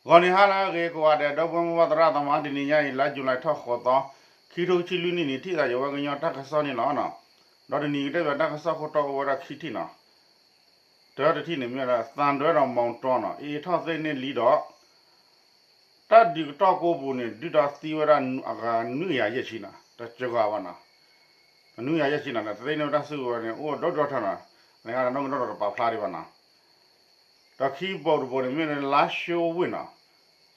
ဂီၤနံၤဟါလၢအဂ့ၤကိးဂၤဒဲး ဒီပုၢ်ဝဲၢ်မိၢ်ပၢ်သရၣ်သမါ တနံၤညါအံၤ လါယူၤလံထီၣ်ဃိးသီ ခံကထိခံဆံလွံၢ်နံၣ်န့ၣ် ထံၣ်သးယဝဲကညီတၢ်ကစီၣ်န့ၣ်လီၤနီၤ. ဒီးတနံၤအံၤကတဲဘၣ်တၢ်ကစီၣ်ခိၣ်တီအိၣ်ဝဲဒၣ်ခံထံၣ်နီၤ. တၢတထံၣ်န့ၣ်မ့ၢ်ဝဲဒၣ် သံတွဲဒီးမီတီၤနီၤ အ့ၣ်ထီၣ်သ့န့ၢ်လံဒီး တၢ်ဒုးကတီၢ်ကိးပူၤန့ၣ် ဒုၣ်ဒါသံဝဲဒၣ်အနွံကယၤယဲၢ်ဆံနီၤ တကဂၤဘၣ်နီၤ. အနွံကယၤယဲၢ်ဆံနီၤ တသ့န့ၢ်ဝဲတၢ်စုကဝဲၤန့ၣ် အိၣ်ဒီဒူၣ်ထီၣ်နီၤ နကနီၣ်ကဒီးတပာ်ဖျါဒံးဘၣ်နီၤ. ဒီးခံဘိးတဘိးန့ၣ် မ့ၢ်လၢလါၡိဝ့ၢ်နီၤ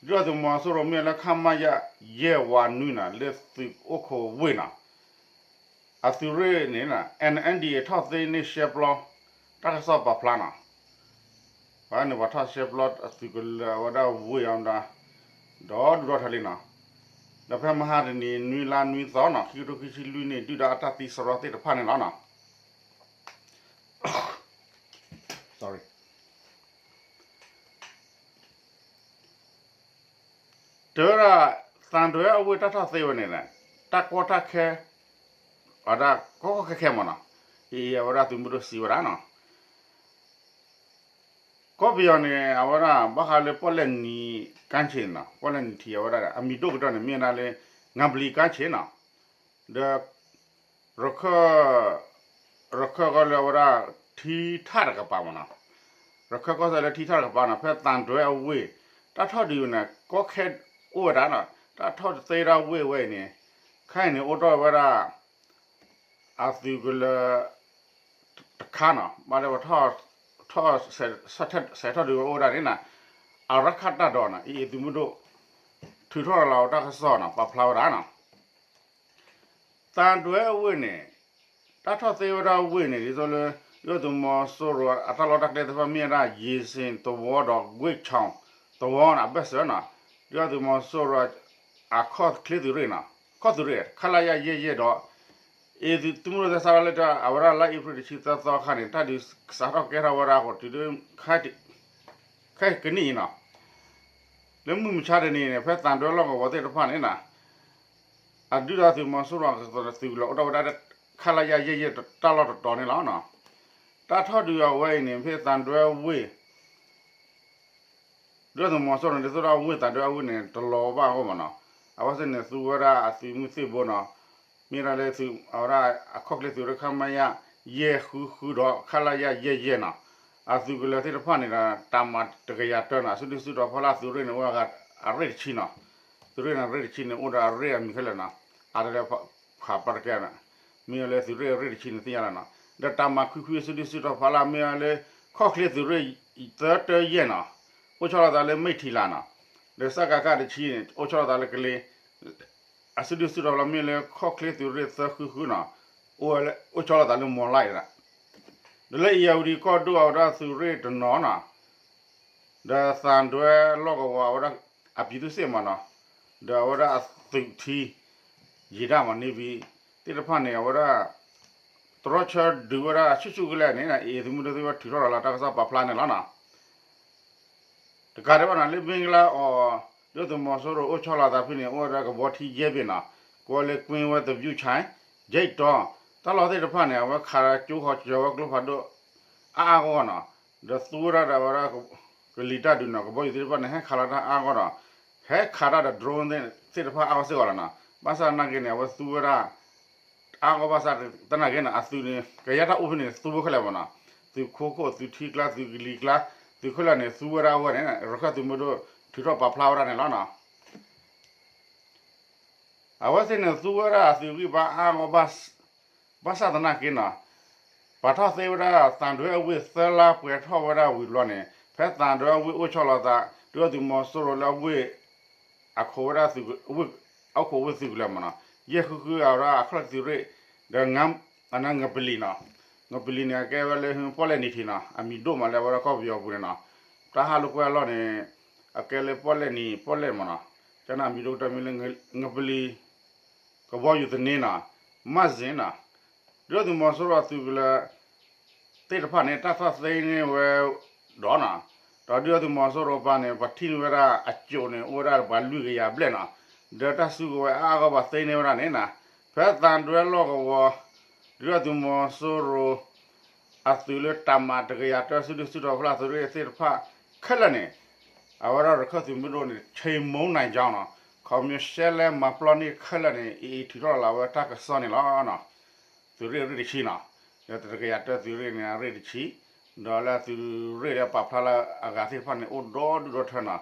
ဒုၣ်ဒါသုးမီၤစိရိၤမ့ၢ်လၢ ခမရ ယဲၢ်ဝးနွံနီၤ လၢသုးအိၣ်ခိးဝ့ၢ်နီၤ အသုးရ့ၣ်န့ၣ် NNDA ထီၣ်သ့န့ၢ်ရှဲပျီ တၢ်ကစီၣ်ပာ်ဖျါနီၤ. ပှၤန့ၣ်ပှၤထီၣ်ရှဲပျီအသုးကလၢၤဝဲဒၣ်ဝ့ၢ်အီၤမတၤ ဒီဒူၣ်ဒီထၢလံနီၤ. ဒီးဖဲမဟါတနံၤ နွံလါနွံသီနီၤ ခံကထိခံဆံလွံၢ်နံၣ် ဒုၣ်ဒါအတၢ်သံစရီသ့ၣ်တဖၣ်န့ၣ်လီၤနီၤ. တဲဝဲဒၣ် သံတွဲအဝ့ၢ်တၢ်ထီၣ်သ့ဝဲန့ၣ် တၢ်ကီတၢ်ခဲ အဝဲဒၣ်ကီကီခဲခဲမးနီၤ. အံၤအဝဲဒၣ်သုးမုၢ်ဒိၣ်စံးဝဲဒၣ်နီၤ. ကီၢ်ပယီၤန့ၣ် အဝဲဒၣ်ဘၣ်ဃးလၢပီၣ်လဲၣ်နံၤကါဆံးနီၤ ပီၣ်လဲၣ်နံၤထံးအဝဲဒၣ် အမံၤဒိၣ်ကတၢၢ်န့ၣ် မ့ၢ်ဝဲဒၣ်လၢ ငပလီကါဆံးနီၤ. ဒီး ရခၢၣ် ရခၢၣ်ကီၢ်လၢအဝဲဒၣ် ထံထၣ်တကပၤမးနီၤ. ရခၢၣ်ကီၢ်စဲၣ်လၢထံထၣ်တကပၤနီၤ ဖဲသံတွဲအဝ့ၢ် တၢ်ထီၣ်ဒုးန့ၣ် ကီခဲအိၣ်ဝဲဒၣ်နီၤ တၢ်ထီၣ်တသ့ဒၣ်ဝ့ၢ်ဝဲအံၤန့ၣ် ခဲအံၤန့ၣ် အိၣ်ထီၣ်ဝဲဒၣ် အသုးကလၢၤ တခါနီၤ ဘၣ်လၢပှၤထီၣ် ထီၣ် စဲးထီၣ်ဒုးဝဲအိၣ်ဝဲဒၣ်န့ၣ်နီၤ အရခၢၣ်တၢ်ဒိးနီၤ အံၤအသုးမုၢ်ဒိၣ် ထုးထီၣ်လီၤဝဲတၢ်ကစီၣ်နီၤ ပာ်ဖျါဝဲဒၣ်နီၤ. သံတွဲအဝ့ၢ်န့ၣ် တၢ်ထီၣ်သ့ဝဲဒၣ်ဝ့ၢ်န့ၣ် ဒ်သိးလၢ ဒုၣ်ဒါသုးမီၤစိရိၤအတၢ်လီၢ်တၢ်ကျဲသ့ၣ်တဖၣ်မ့ၢ်ဝဲဒၣ် ယ့ၤစ့ၣ်သဝီဒီး ဝ့ၢ်ခၠီသဝီန့ၣ် အဘၢၣ်စၢၤနီၤ ဒုၣ်ဒါသုးမီၤစိရိၤ အခီၣ်ချ့သုးရ့ၣ်နီၤ ခီၣ်သုးရ့ၣ် ခလရ ယဲၢ်ယဲၢ်ဒီး အ့ၣ်သုးမုၢ်ဒိၣ်သဲစးထီၣ်လၢ အဝဲဒၣ်လါအ့ဖြ့ၣ်တဆံသၢသီအခါန့ၣ် တၢ်ဒုးစးထီၣ်ကဲထီၣ်ဝဲဒၣ်အဃိ တုၤလၢ ခဲအံၤကနံၣ်အံၤနီၤ လၢမုၢ်မဆါတနံၤန့ၣ် ဖဲသံတွဲလီၢ်ကဝီၤသ့ၣ်တဖၣ်န့ၣ်နီၤ အဒုၣ်ဒါသုးမီၤစိရိၤအသုးကလၢၤအိၣ်ထီၣ်ဝဲဒၣ် ခလရ ယဲၢ်ယဲၢ်တၢ်လီၢ်တတီၤန့ၣ်လီၤ. တၢ်ထီၣ်ဒုးအဝဲအံၤန့ၣ် ဖဲသံတွဲဝ့ၢ် ဒုၣ်ဒါသုးမီၤစိရိၤန့ၣ် ဒ်သိးဒီးဝ့ၢ်သံတွဲအဝ့ၢ်န့ၣ် တလီၤဘၣ်အဂီၢ်မးနီၤ အဝဲသ့ၣ်န့ၣ် သူဝဲဒၣ်အသုးမုၢ်သ့ၣ်ဘိနီၤ မ့ၢ်ဒၣ်လၢသုး အဝဲဒၣ်အခီၣ်ချ့သုးရ့ၣ် ခမရ ယဲၢ်ဃုဃုဒီး ခလရ ယဲၢ်ယဲၢ်နီၤ အသုးကလၢၤသ့ၣ်တဖၣ်န့ၣ်ဒီး တၢ်မၤတကယၤတၢနီၤ အစုဒုၣ်စုတီၤဖီလာ်သုးရ့ၣ်န့ၣ် အိၣ်အရ့ၣ်တဆံနီၤ သုးရ့ၣ်န့ၣ် ရ့ၣ်တဆံန့ၣ် အိၣ်ဒီးအရ့ၣ်အမံၤခဲလၢာ်နီၤ အါတလၢဖးပှၤတကဲနီၤ မ့ၢ်လၢသုးရ့ၣ်အရ့ၣ်တဆံန့ၣ်သ့ၣ်ညါလီၤနီၤ ဒီးတၢ်မၤခွံခွံအစုဒုၣ်စုတီၤဖီလာ်မ့ၢ်လၢ ခီၣ်ချ့သုးရ့ၣ် သၢတၢယဲၢ်နီၤ အိၣ်ဆီလီၤသးလၢမ့ၢ်ထံလာ်နီၤ ဒီးစကခ တဆံန့ၣ် အိၣ်ဆီလီၤသးလၢကလ့ အစုဒုၣ်စုတီၤဖီလာ်မ့ၢ်လၢခီၣ်ချ့သုးရ့ၣ်သၢဃုဃုနီၤ အိၣ်ဆီလီၤသးလၢမီၤလၢ်နီၤ ဒီးလၢအံၤအဝံၤဒီးကီၢ်ဒိၣ်အဝဲဒၣ်သုးရ့ၣ်တနီၤနီၤ ဒီးသံတွဲလီၢ်ကဝီၤအဝဲဒၣ် အပြည်သူ့စစ်မးနီၤ ဒီးအဝဲဒၣ်အသုးထံ ယံာ်ဒၣ်မးန့ၣ်ဝံၤ သ့ၣ်တဖၣ်န့ၣ် အဝဲဒၣ် တြီဆၢဒုးဝဲဒၣ်ဆူၣ်ဆူၣ်ကလဲာ်န့ၣ် အ့ၣ်သုးမုၢ်ဒိၣ်သ့ၣ်တဖၣ်ထုးထီၣ်လီၤလၢတၢ်ကစီၣ်ပာ်ဖျါန့ၣ်လီၤနီၤ တကးဒံးဘၣ်နီၤ လၢဘ့ကလါအီၤ ဒုၣ်ဒါသုးမီၤစိရိၤအိၣ်ဆီလီၤသးဖဲန့ၣ် အိၣ်ဝဲဒၣ်ကဘီထံယဲၢ်ဘ့ၣ်နီၤ ကိးဝဲလၢ ကွ့ဝဲသဘျုးချိုင် ယဲၢ်တီၤ တၢ်လီၢ်သ့ၣ်တဖၣ်န့ၣ် အဝဲခးဒီးကၠိဃီၤကၠီၤဝဲကျိဖးဒိၣ် အါအါဂီၢ်ဂီၢ်နီၤ ဒီးသူဝဲဒၣ်ဒီးအဝဲဒၣ် ကလံၤတၢ်ဒုးနီၤ ကဘီယူၤသ့ၣ်တဖၣ်န့ၣ် ဟဲခးလီၤတၢ်အါဂီၢ်ဒီး ဟဲခးတၢ်ဒီး drone သ့ၣ်တဖၣ်အါဂီၢ်စ့ၢ်ကီးလီၤနီၤ ဘၣ်ဆၣ်သနာ်က့န့ၣ် အဝဲသူဝဲဒၣ် အါဂီၢ်ဘၣ်ဆၣ်သနာ်က့န့ၣ် အသုးန့ၣ် ကယဲၢ်တၢ်အိၣ်ဖဲန့ၣ် သူဝဲခဲလၢာ်မးနီၤ သုးခိခိၣ် သုးထံကျါ သုးကလံၤကျါ သုးခဲလၢာ်န့ၣ် သူဝဲဒၣ်အဝဲန့ၣ် ရခၢၣ်သုးမုၢ်ဒိၣ်ထုးထီၣ်ပာ်ဖျါဝဲဒၣ်န့ၣ်လီၤနီၤ အဝဲသ့ၣ်န့ၣ်သူဝဲဒၣ်အသုးဂံၢ်ဘါအါဂီၢ် ဘၣ်ဆၣ်သနာ်က့နီၤ ပာ်ထီၣ်သ့ဝဲဒၣ်သံတွဲအဝ့ၢ်သၢလါပှဲၤထီၣ်ဝဲဒၣ်ဝံၤဘျီန့ၣ် ဖဲသံတွဲအဝ့ၢ်အိၣ်ဆီလီၤသး ဒုၣ်ဒါသုးမီၤစိရိၤလၢအဝ့ၢ် အခိးဝဲဒၣ် အခိးဝ့ၢ်သုးကလၢၤမးနီၤ ယဲၢ်ဃုဃုအဝဲဒၣ်အခီၣ်ချ့သုးရ့ၣ် ဒီး အနၢ် ငပလံၤနီၤ ငပလံၤန့ၣ် အကဲဝဲလၢပီၣ်လဲၣ်နံၤထံးနီၤ အမံၤဒိၣ်မးလၢအဝဲဒၣ်ကီၢ်ပယီၤပူၤန့ၣ်နီၤ တၢ်ဟးလိာ်ကွဲအလီၢ်န့ၣ် အကဲလၢပီၣ်လဲၣ်နံၤ ပီၣ်လဲၣ်မးနီၤ ကန့ၣ်အမံၤဒိၣ်ကတၢၢ်မ့ၢ်လၢ ငပလံၤ ကဘီယူၤသန့နီၤ မၢ်စ့ၣ်နီၤ ဒုၣ်ဒါသုးမီၤစိရိၤအသုးကလၢၤ သ့ၣ်တဖၣ်န့ၣ် တၢ်ထီၣ်သ့န့ၢ်ဝဲဒီးနီၤ ဒီးဒုၣ်ဒါသုးမီၤစိရိၤပၤန့ၣ် ပှၤထံၣ်န့ၢ်ဝဲဒၣ်အစိၣ်န့ၣ် အိၣ်ဝဲဒၣ်ပှၤလွံၢ်ကယၤဘျဲၣ်နီၤ ဒီးတၢ်စုကဝဲၤအါအါဂီၢ်ဂီၢ်ပှၤသ့န့ၢ်ဝဲဒၣ်န့ၣ်နီၤ ဖဲသံတွဲလီၢ်ကဝီၤ ဒုၣ်ဒါသုးမီၤစိရိၤ အသုးလၢတၢ်မၤတကယၤတၢစုဒုၣ်စုတီၤဖီလာ်သုးရ့ၣ်သ့ၣ်တဖၣ်ခဲလၢာ်န့ၣ် အဝဲဒၣ်ရခၢၣ်သုးမုၢ်ဒိၣ်န့ၣ် ချ့မိၣ်နၤကၠီနီၤ, ခီဖျိရှဲလဲမၤပျီန့ၢ်ခဲလၢာ်န့ၣ် အံၤအံၤထုးထီၣ်လီၤလၢအဝဲတၢ်ကစီၣ်န့ၣ်လီၤနီၤ. သုးရ့ၣ်ရ့ၣ်တဆံနီၤ, ဒီးတကယၤတၢသုးရ့ၣ်န့ၣ် အရ့ၣ်တဆံ, ဒီးလၢသုးရ့ၣ်လၢပာ်ဖျါလၢအဂၤသ့ၣ်တဖၣ်န့ၣ် အိၣ်ဒီဒူၣ်ဒီထၢနီၤ,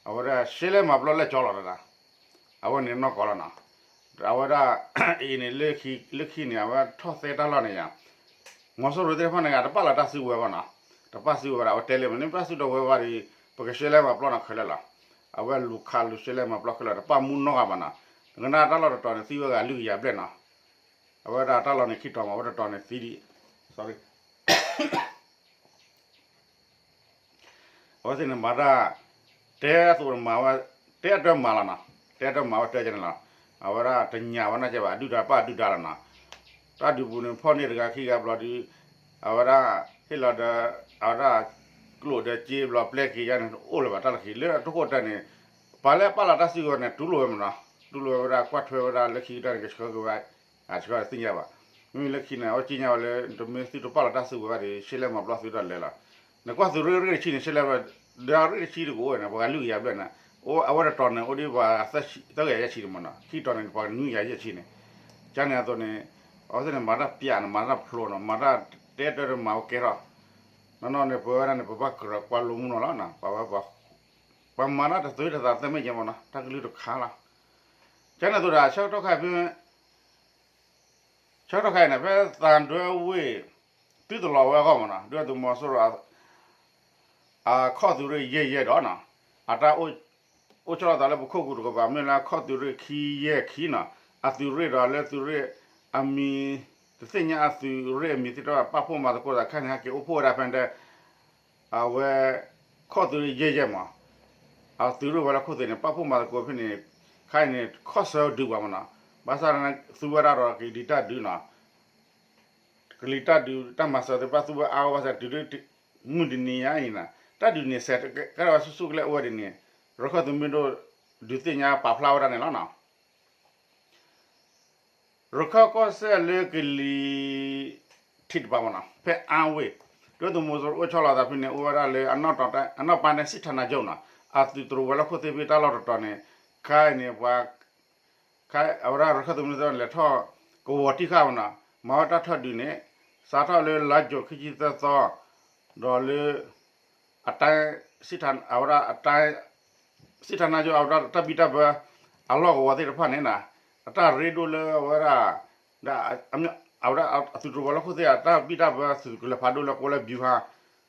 အဝဲဒၣ်ရှဲလဲမၤပျီလဲၢ်ကၠီလီၤတဒၣ်, အဝဲန့ၣ်နီၢ်ကီၢ်လီၤနီၤ. အဝဲဒၣ် အံၤန့ၣ် လၢခံန့ၣ် အဝဲထီၣ်သဲတၢ်လီၢ်န့ၣ်ယါ မီၤစိရိၤသ့ၣ်တဖၣ်န့ၣ် တပာ်လီၤတၢ်စုကဝဲၤဘၣ်နီၤ, တပာ်စုကဝဲၤဘၣ်ဒီး အဝဲတဲလၢမ့ၢ်န့ၣ် ပာ်စုကဝဲၤဘၣ်ဒီး ပကရှဲလဲမၤပျီနီၤခဲလၢာ်လီၤ. အဝဲလူၤခးလူၤရှဲလဲမၤပျီခဲလၢာ် တပာ်မူနီတဂၤဘၣ်နီၤ, နကနၣ်တၢ်လီၢ်တတီၤန့ၣ် သံဝဲဂၤလွံၢ်ကယၤဘျဲၣ်နီၤ, အဝဲဒၣ်တၢ်လီၢ်န့ၣ်ခံတီၤမး အဝဲတတီၤန့ၣ်သံဒံး အဝဲသ့ၣ်န့ၣ်မၤတၢ် တဲအသိးမၤဝဲ တဲအတၢမၤလီၤနီၤ, တဲအတၢမၤဝဲတၢ်ကန့ၣ်လီၤ. အဝဲဒၣ်တညၣ်ဝဲနီၢ်ကဲဘၣ် အဒုၣ်ဒါပၢ်အဒုၣ်ဒါလီၤနီၤ, တၢ်ဒုးပူၤန့ၣ် ဖီၣ်န့ၢ်တဂၤခံဂၤဘျီဒီး အဝဲဒၣ် ဟ့ၣ်လီၤဒီး အဝဲဒၣ် ကျိၣ်ဒီးစ့ဘျီပျဲက့ၤယါန့ၣ် အိၣ်လၢၤဘၣ်တၢ်လီၢ်ခံ လၢတဃိၣ်တၢ်န့ၣ် ပှၤလၢအပာ်လီၤတၢ်စုကဝဲၤန့ၣ် တူၢ်လိာ်ဝဲမးနီၤ, တူၢ်လိာ်ဝဲဒၣ်ကွၢ်ထွဲဝဲဒၣ်လၢခံကတၢၢ်န့ၣ် ကဆှၢက့ၤဝဲ အဆှၢသ့ၣ်ညါဘၣ်, မ့မ့ၢ်လၢခံန့ၣ် အဝဲက့ညါဝဲလၢ တမ့ၢ်သုတပာ်လီၤတၢ်စုကဝဲၤဘၣ်ဒီး ရှဲလဲမၤပျီသုတၢ်လဲၤလီၤ. နကွၢ်သုးရ့ၣ်ရ့ၣ်တဆံန့ၣ် ရှဲလဲ ဒီးရ့ၣ်တဆံတကအိၣ်န့ၣ် ပှၤဂၤလွံၢ်ကယၤဘျဲၣ်န့ၣ် အဝဲတတီၤန့ၣ် အိၣ်ဒံးပှၤသၢကယၤယဲၢ်ဆံန့ၣ်မးနီၤ, ခံတီၤန့ၣ် ပှၤနွံကယၤယဲၢ်ဆံန့ၣ်, ကန့ၣ်အသိးန့ၣ် အဝဲသ့ၣ်န့ၣ် မၤတၢ်ပျးန့ၣ် မၤတၢ်ဖျိးနီၤ မၤတၢ်တဲတၢ်မၤဝဲကဲထီၣ်, နီၢ်နီၢ်န့ၣ် ပဝဲဒၣ်န့ၣ် ပဘၣ်ကြၢးကွၢ်လိမူနီၤလီၤ, ပဝဲ ပှၤမၤတၢ်တသွံတသးသၢမ့ၢ်ကဲမးနီၤ တၢ်ကလုၢ်တခါလီၤ. ကန့ၣ်အသိးဒီး ဆၢကတီၢ်ခါဖဲ ဆၢကတီၢ်ခါအံၤန့ၣ် ဖဲသံတွဲဝ့ၢ် သုတလီၤဝဲအဂီၢ်မးနီၤ ဒုၣ်ဒါသုးမီၤစိရိၤ အခီၣ်သုးရ့ၣ်ယဲၢ်ယဲၢ်ဒီးနီၤ အတၢ်အိၣ်ဆီလီၤသးလၢပခိၣ်ကူတကပၤ မ့ၢ်လၢအခီၣ်သုးရ့ၣ်ခံယဲၢ်ခံနီၤ အသုးရ့ၣ်ဒီးလၢသုးရ့ၣ်အမံၤ တသ့ၣ်ညါအသုးရ့ၣ်အမံၤသ့ၣ်တဖၣ် ပာ်ဖှိၣ်မၤသကိးသးခဲအံၤန့ၣ် ဟဲက့ၤအိၣ်ဖှိၣ်ဝဲဒၣ်ဖဲန့ၣ် အဝဲ ခီၣ်သုးရ့ၣ်ယဲၢ်ယဲၢ်မး အသုးရ့ၣ်ဝဲလၢခိၣ်သ့ၣ်န့ၣ် ပာ်ဖှိၣ်မၤသကိးဖဲန့ၣ် ခဲအံၤန့ၣ် ခီၣ်ဆၢဒုးပှၤမးနီၤ ဘၣ်ဆၣ်န့ၣ် သူဝဲဒၣ်ဒီးကလံၤတၢ်ဒုးနီၤ ကလံၤတၢ်ဒုးတၢ်မၤစၢၤသ့ၣ်တဖၣ်သူဝဲအါဂီၢ်ဘၣ်ဆၣ် တုၤလၢမုၢ်တနံၤညါအံၤန့ၣ် တၢ်ဒုးန့ၣ်စဲးကဲထီၣ်ဝဲဆူၣ်ဆူၣ်ကလဲာ်အိၣ်ဝဲဒ်န့ၣ် ရခၢၣ်သုးမုၢ်ဒိၣ် ဒုးသ့ၣ်ညါပာ်ဖျါဝဲဒၣ်န့ၣ်လီၤနီၤ ရခၢၣ်ကီၢ်စဲၣ်လၢကလံၤထံးတပၤမးနီၤ ဖဲအါဝ့ၢ် ဒုၣ်ဒါသုးမီၤစိရိၤအိၣ်ဆီလီၤသးဖဲန့ၣ် အိၣ်ဝဲဒၣ်လၢ အနီၢ်ပၤန့ၣ်စံးထီၣ်နါကၠိနီၤ အသုးတရူးဝဲလၢခိၣ်သ့ၣ်ဖဲတၢ်လီၢ်တတီၤန့ၣ် ခဲအံၤန့ၣ် ပှၤ ခဲအံၤအဝဲဒၣ်ရခၢၣ်သုးမုၢ်ဒိၣ်န့ၣ် လဲၤထီၣ်ကဝီၤတံၢ်ဃာ်မးနီၤ မၤဝဲတၢ်ထီၣ်ဒုးန့ၣ် စးထီၣ်လၢလါယူၤခံဆံသၢသီ ဒီးလၢ အတၢ် အဝဲဒၣ်အတၢ် စံးထီၣ်နါကၠိ အဝဲဒၣ်တၢ်ဘံၣ်တၢ်ဘၢ အလီၢ်ကဝီၤသ့ၣ်တဖၣ်န့ၣ်နီၤ အတၢ်ရ့ဒိၣ်လၢအဝဲဒၣ် ဒီး အဝဲဒၣ်အသုးတရူးဝဲလၢခိၣ်သ့ၣ် အတၢ်ဘံၣ်တၢ်ဘၢ သုးကလၢၤဖးဒိၣ်လၢကိးလၢ ဗျူဟာ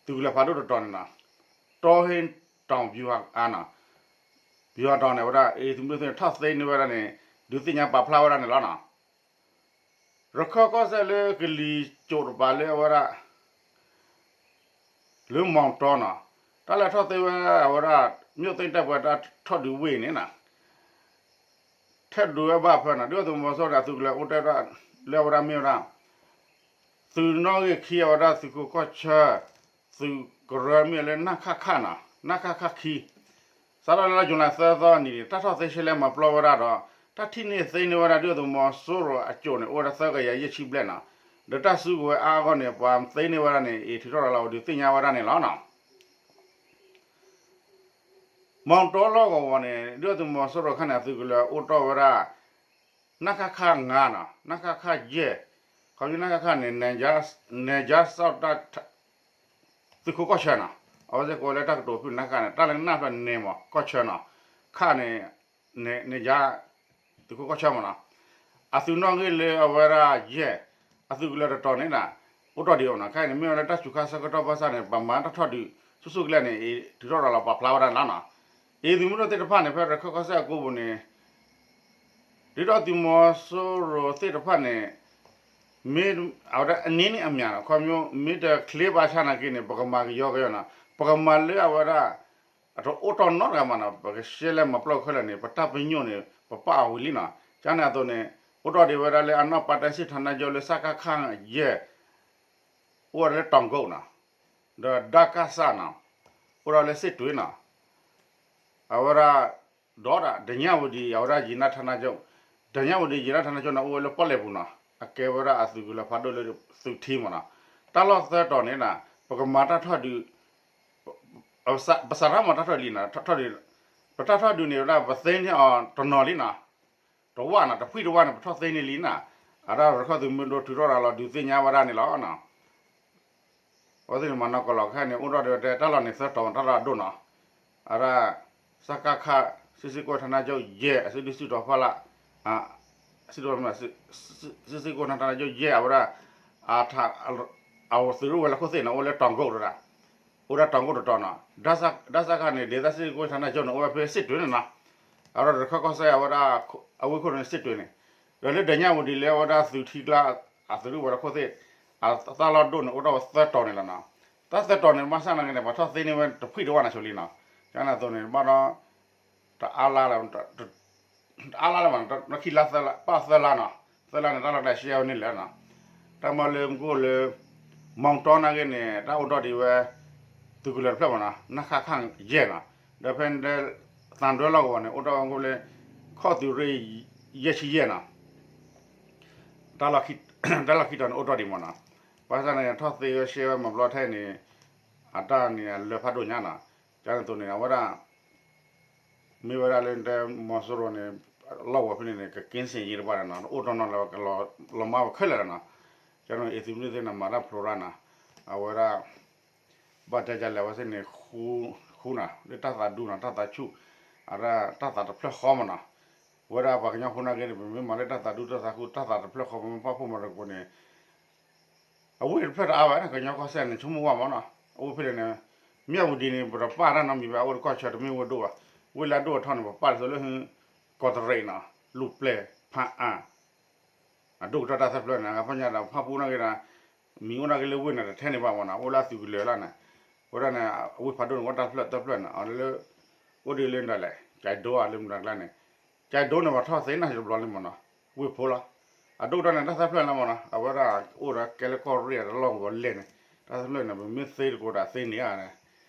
သုးကလၢၤဖးဒိၣ်တတီၤန့ၣ်နီၤ တီဟ့ၣ်တီၣ်ဗျူဟာအါနီၤ ဗျူဟာတီၤန့ၣ် အဝဲဒၣ် အသုးမုၢ်ဒိၣ်သ့ၣ်န့ၣ် ထီၣ်သ့န့ၢ်ဝဲဒၣ်န့ၣ် ဒုးသ့ၣ်ညါပာ်ဖျါဝဲဒၣ်န့ၣ်လီၤနီၤ ရခၢၣ်ကီၢ်စဲၣ်လၢကလံၤစိးတပၤလၢအဝဲဒၣ် လၢမီတီနီၤ တၢ်လဲၤထီၣ်သ့ဝဲအဝဲဒၣ် မြို့သိမ်းတပ်ဖွဲ့ တၢ်ထီၣ်ဒုးဝ့ၢ်န့ၣ်နီၤ ထဲဒုးဝဲဘၣ်ဖဲနီၤ ဒုၣ်ဒါသုးမီၤစိရိၤန့ၣ် အသုးကလၢၤအိၣ်တဲဝဲဒၣ် လၢအဝဲဒၣ်မ့ၢ်ဝဲဒၣ် သုးနီၣ်ဂံၢ်ခံအဝဲဒၣ်သုးခိးကီၢ်ဆၢ သုးကရၢမ့ၢ်လၢ နခခနီၤ နခခခံ စးထီၣ်လၢလါယူၤလံသၢသီအနံၤန့ၣ် တၢ်ထီၣ်သ့ရှဲလဲမၤပျီဝဲဒၣ်ဒီး တၢ်ထံၣ်န့ၢ်သ့န့ၢ်ဝဲဒၣ်ဒုၣ်ဒါသုးမီၤစိရိၤအစိၣ်န့ၣ် အိၣ်ဝဲဒၣ်သၢကယၤယဲၢ်ဆံဘျဲၣ်နီၤ ဒီးတၢ်စုကဝဲၤအါအါဂီၢ်န့ၣ် ပှၤသ့န့ၢ်ဝဲဒၣ်န့ၣ် အံၤထုးထီၣ်ရၤလီၤဝဲဒုးသ့ၣ်ညါဝဲဒၣ်န့ၣ်လီၤနီၤ မီတီလီၢ်ကဝီၤန့ၣ် ဒုၣ်ဒါသုးမီၤစိရိၤခါန့ၣ် အသုးကလၢၤအိၣ်တီၢ်ဝဲဒၣ် နခခငါးနီၤ နခခယဲၢ် ခီဖျိနခခန့ၣ် နဲၣ်ကၠါစီၣ်တၢ် သုးခိးကီၢ်ဆၢနီၤ အဝဲသ့ၣ်ကိးလၢတၢ်ကတိၤဖုၣ်နခခန့ၣ် တၢ်လၢနၢ်ဖျၢၣ်နဲၣ်မး ကီၢ်ဆၢနီၤ ခန့ၣ် နဲၣ်ကၠါ သုးခိးကီၢ်ဆၢမးနီၤ အသုးနီၣ်ဂံၢ်လၢအဝဲဒၣ်ယဲၢ် အသုးကလၢၤတတီၤန့ၣ်နီၤ အိၣ်တီၢ်ဒံးအီၤနီၤ ခဲအံၤန့ၣ် မ့ၢ်ဝဲလၢတၢ်စူၤခါဆၢကတီၢ်ဘၣ်ဆၣ်န့ၣ် ပမၤတၢ်ထီၣ်ဒုး ဆူၣ်ဆူၣ်ကလဲာ်န့ၣ် အံၤထုးထီၣ်ရၤလီၤပာ်ဖျါဝဲဒၣ်န့ၣ်လီၤနီၤ အံၤသုးမုၢ်ဒိၣ်သ့ၣ်တဖၣ်န့ၣ် ဖဲရခၢၣ်ကီၢ်စဲၣ်အကိပူၤန့ၣ် ဒုၣ်ဒါသုးမီၤစိရိၤသ့ၣ်တဖၣ်န့ၣ် မ့ၢ်အဝဲဒၣ်အနံၤန့ၣ်အမၠးနီၤ ခီဖျိမ့ၢ်တချ့ဘၣ်ဆၣ်နာ်က့န့ၣ် ပကမၤကယီကယီနီၤ ပကမၤလၢအဝဲဒၣ် အတအိၣ်တီၢ်နီတဂၤမးနီၤ ပကရှဲလဲမၤပျီခဲလၢာ်န့ၣ် ပတၢ်ပညိၣ်န့ၣ် ပပာ်အီၤဝံၤလံနီၤ ကန့ၣ်အသိးန့ၣ် အိၣ်တီၢ်ဒံးဝဲဒၣ်လၢအနီၢ်ပၤတၢ်စံးထီၣ်နါကၠိလၢ စကခ ယဲၢ် အိၣ်ဝဲဒၣ်လၢတီၤကိနီၤ ဒီး ဒကစ နီၤ အိၣ်ဒီးလၢစ့ၣ်တွ့နီၤ အဝဲဒၣ် ဒီးဒၣ် ဓာညဝတီ အဝဲဒၣ်ယံၤနါထါနါကၠိ ဓာညဝတီ ယံၤနါထါနါကၠိန့ၣ် အိၣ်ဝဲလၢပီၣ်လဲၣ်ပူၤနီၤ အကဲဝဲဒၣ်အသုးကလၢၤဖးဒိၣ်လၢသုးထံမးနီၤ တၢ်လီၢ်သၢတီၤန့ၣ်နီၤ ပကမၤတၢ်ထီၣ်ဒုး ပစးထီၣ်မၤတၢ်ထီၣ်လံနီၤ, ပတၢ်ထီၣ်ဒုးန့ၣ်ဝဲဒၣ် ပသ့န့ၢ်အီၤတနီၤလံနီၤ, တဝၣ်နီၤ, တဖှံၣ်တဝၣ်န့ၣ် ပထီၣ်သ့န့ၢ်လံနီၤ, အတၢ်ရခၢၣ်သုးမုၢ်ဒိၣ်ထုးထီၣ်ရၤလီၤဒုးသ့ၣ်ညါဝဲဒၣ်န့ၣ်လီၤ. အဝဲသ့ၣ်န့ၣ် မၤနီၢ်ကီၢ်လီၤခဲန့ၣ် အိၣ်ထီၣ်ဒံးဝဲတဲ တၢ်လီၢ်န့ၣ်သၢတီၤ တၢ်လီၢ်အဒိၣ်နီၤ, အဒၣ် စကခ စစ်ဆင်ရေးကွပ်ကဲဌာနချုပ် ယဲၢ် အစုဒုးစုတီၤဖီလာ် စစ်ဆင်ရေးကွပ်ကဲဌာနချုပ် ယဲၢ် အဝဲဒၣ် အထ အဝဲသုးရ့ၣ်ဝဲၤလီၢ်ခိၣ်သ့ၣ်နီၤ အိၣ်လၢတီၤကိၣ်တဒၣ်, အိၣ်ဒၣ်တီၤကိၣ်တတီၤနီၤ, ဒၣ်စကန့ၣ် ဒေသစစ်ဆင်ရေးကွပ်ကဲဌာနချုပ်န့ၣ် အိၣ်ဝဲဖဲစစ်တွေန့ၣ်နီၤ, အဝဲဒၣ်ရခၢၣ်ကီၢ်စဲၣ်အဝဲဒၣ် အဝ့ၢ်ခိၣ်န့ၣ် စစ်တွေန့ၣ်, ဒီးလၢဒီးညါဝူၤဒံးလၢအဝဲဒၣ်သုးထံကျါ အသုးရ့ၣ်ဝဲၤလီၢ်ခိၣ်သ့ၣ် အတၢ်လီၢ်ဒိၣ်န့ၣ် အိၣ်ထီၣ်ဝဲသၢတီၤန့ၣ်လီၤနီၤ, တၢ်သၢတီၤန့ၣ် ဘၣ်ဆၣ်နာ်က့န့ၣ် ပှၤထီၣ်သ့န့ၢ်ဝဲတဖှံၣ်တဝၣ်နီၤဆိလံနီၤ, ကန့ၣ်အသိးန့ၣ် ဘၣ်ဒီး တအါလါလၢ တအါလါလၢၤဘၣ်နီၤ, ခံလါသၢလါ ပၣ်သၢလါနီၤ, သၢလါန့ၣ် တၢ်လီၢ်တၢ်ရှဲဝဲန့ၣ်လဲၣ်နီၤ, တၢ်မၤလၢမူခိၣ်လၢ မီတီနာ်က့န့ၣ် တၢ်အိၣ်ထီၣ်ဒံးဝဲ သုးကလၢၤတဖျၢၣ်မနီၤ နခခ ယဲၢ်နီၤ, ဒီးဖဲန့ၣ် သံတွဲလီၢ်ကဝီၤန့ၣ် အိၣ်ထီၣ်ဝဲမူခိၣ်လၢ ခီၣ်သုးရ့ၣ် ယဲၢ်ဆံယဲၢ်နီၤ, တၢ်လီၢ်ခံတီၤန့ၣ်အိၣ်ထီၣ်ဒံးမနီၤ, ဘၣ်ဆၣ်န့ၣ် ထီၣ်သ့ဝဲရှဲဝဲမၤဘျီထဲန့ၣ် အတၢ်န့ၣ်အလၢဖးဒိၣ်ညါနီၤ, ကန့ၣ်အသိးန့ၣ် အဝဲဒၣ် မ့ၢ်ဝဲဒၣ်လၢတဲမီၤစိရိၤန့ၣ် လီၢ်ဝဲဖဲန့ၣ်န့ၣ် ကက့စ့ၣ်ယ့တဘၣ်ဒီးနီၤ အိၣ်တနီၤလၢကလီၤမၢ်ဝဲခဲလၢာ်လီၤနီၤ, ကန့ၣ်အံၤသုးမုၢ်သ့ၣ်န့ၣ် မၤတၢ်ဖျိရၣ်နီၤ, အဝဲဒၣ် ဘၣ်တဲဒ်လဲၣ်အဝဲသ့ၣ်န့ၣ် ဃူနီၤ လၢတၢ်သးဒူနီၤ တၢ်သးဆူၣ် အဒၣ်တၢ်သးတဖျၢၣ်ဃီမနီၤ, ဝဲဒၣ်ပှၤကညီဖိနာ်က့န့ၣ် ပမ့ၢ်မၤလၢတၢ်သးဒူတၢ်သးဃူတၢ်သးတဖျၢၣ်ဃီ ပမ့ၢ်ပာ်ဖှိၣ်မၤတကိးန့ၣ် အဝ့ၢ်တဖျၢၣ်တအါဘၣ်န့ၣ် ကညီကီၢ်စဲၣ်န့ၣ် ဆိကမိၣ်ဝဲမနီၤ, အဝ့ၢ်ဖဲလဲၣ်န့ၣ် မၠၣ်ဝတံၤန့ၣ် ပတပာ်တၢ်နီတမံၤဘၣ် အဝဲတကီၢ်ဆၢတမ့ၢ်ဝဲဒိၣ်ဘၣ်, ဝ့ၢ်လၢအဒိၣ်အထီန့ၣ် ပပာ်တသိးလၢ ကီးတရံးနီၤ လူၤပျဲၢ် ဖးအါ အဒိၣ်ကတၢၢ်တၢ်သၢဖျၢၣ်န့ၣ် အဖီၣ်ညါဒီးဖၣ်ပူၣ်နာ်က့ဒီး မံၤအိၣ်နာ်က့လၢဝ့ၢ်န့ၣ် တထဲန့ၣ်ဘၣ်မနီၤ အိၣ်လၢအသုးကလၢၤလီၤန့ၣ်, ဝဲဒၣ်န့ၣ် အဝ့ၢ်ဖးဒိၣ်န့ၣ် အိၣ်တၢ်ဖျၢၣ်သၢဖျၢၣ်န့ၣ် အီၤလၢ အိၣ်ဒ်လၢဒၣ်လဲာ် ကၠဲးဒိအလၢမတၤကျါန့ၣ်, ကၠဲးဒိန့ၣ် ပှၤထီၣ်သ့န့ၣ်တဘျီလံမနီၤ, ဝ့ၢ်ဖိလီၤ, အဒိၣ်ကတၢၢ်န့ၣ် တၢ်သၢဖျၢၣ်လီၤမနီၤ အဝဲဒၣ်အိၣ်ဒီးကဲလၢကီၢ်ရ့ၣ်အတၢ်လီၢ်ကဝီၤလဲၣ်န့ၣ်, တၢ်သၢဖျၢၣ်န့ၣ် ပမ့ၢ်သ့တကိးဒီးသ့န့ၣ်ဧါန့ၣ်,